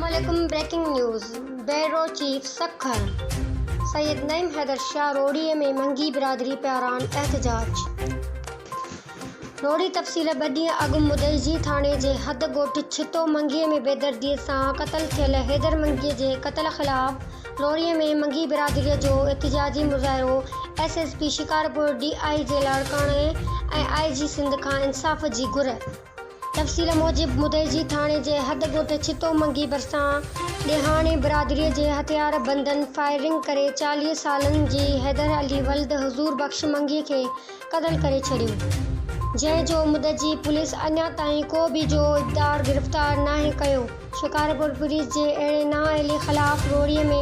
عليڪم breaking news bureau chief Sukkur Syed Naeem Haider Shah Rohri ۾ Mangi برادري پاران احتجاج روهڙي تفصيل ٻه ڏينهن اڳ مدئجي ٿاڻي جي حد ڳوٺ ڇتو منگي ۾ بيدردي سان قتل ٿيل حيدر منگي جي قتل خلاف روهڙي ۾ منگي برادري جو احتجاجي مظاهرو S S P Shikarpur D I G لاڙڪاڻي ۽ آء جي سنڌ کان انصاف جي گهر. تفصيل موجب مدئجي ٿاڻي جي حد ڳوٺ ڇتو منگي ڀرسان ڏيهاڻي برادري جي هٿياربندن فائرنگ ڪري 40 سالن جي حيدر علي ولد حضور بخش منگي کي قتل ڪري ڇڏيو، جنهن جو مدئجي پوليس اڃا تائين ڪو به جوابدار گرفتار ناهي ڪيو. شڪارپور پوليس جي اهڙي نااهلي خلاف روهڙي ۾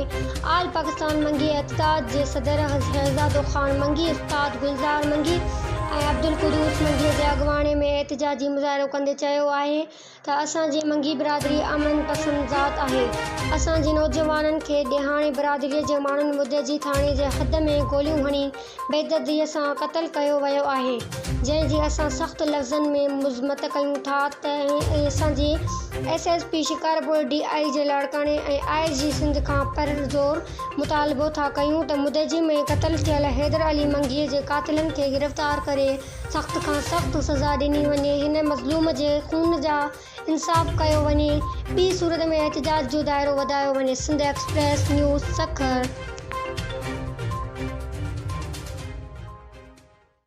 آل پاڪستان منگي اتحاد جي صدر شهزادو خان منگي، استاد گلزار منگي ۽ عبدالقدوس منگي جي اڳواڻي ۾ احتجاجي مظاهرو ڪندي چيو آهي ته اسان جي منگي برادري امن پسند ذات آهي اسان جي نوجوانن کي ڏيهاڻي برادري جي ماڻهن مدئجي ٿاڻي جي حد ۾ گوليون هڻي بيدرديء سان قتل ڪيو ويو آهي، جنهن جي اسان سخت لفظن ۾ مذمت ڪيون ٿا ته اسان جي S S P Shikarpur, D I G لاڙڪاڻي ۽ آء جي سنڌ کان پرزور مطالبو ٿا ڪيون ته مدئجي ۾ قتل ٿيل حيدر علي منگيء جي قاتلن کي گرفتار ڪري سخت کان سخت سزا ڏني وڃي، هن مظلوم جي خون جا انصاف ڪيو وڃي، ٻي صورت ۾ احتجاج جو دائرو وڌايو وڃي، سنڌ ايڪسپريس نيوز سکر.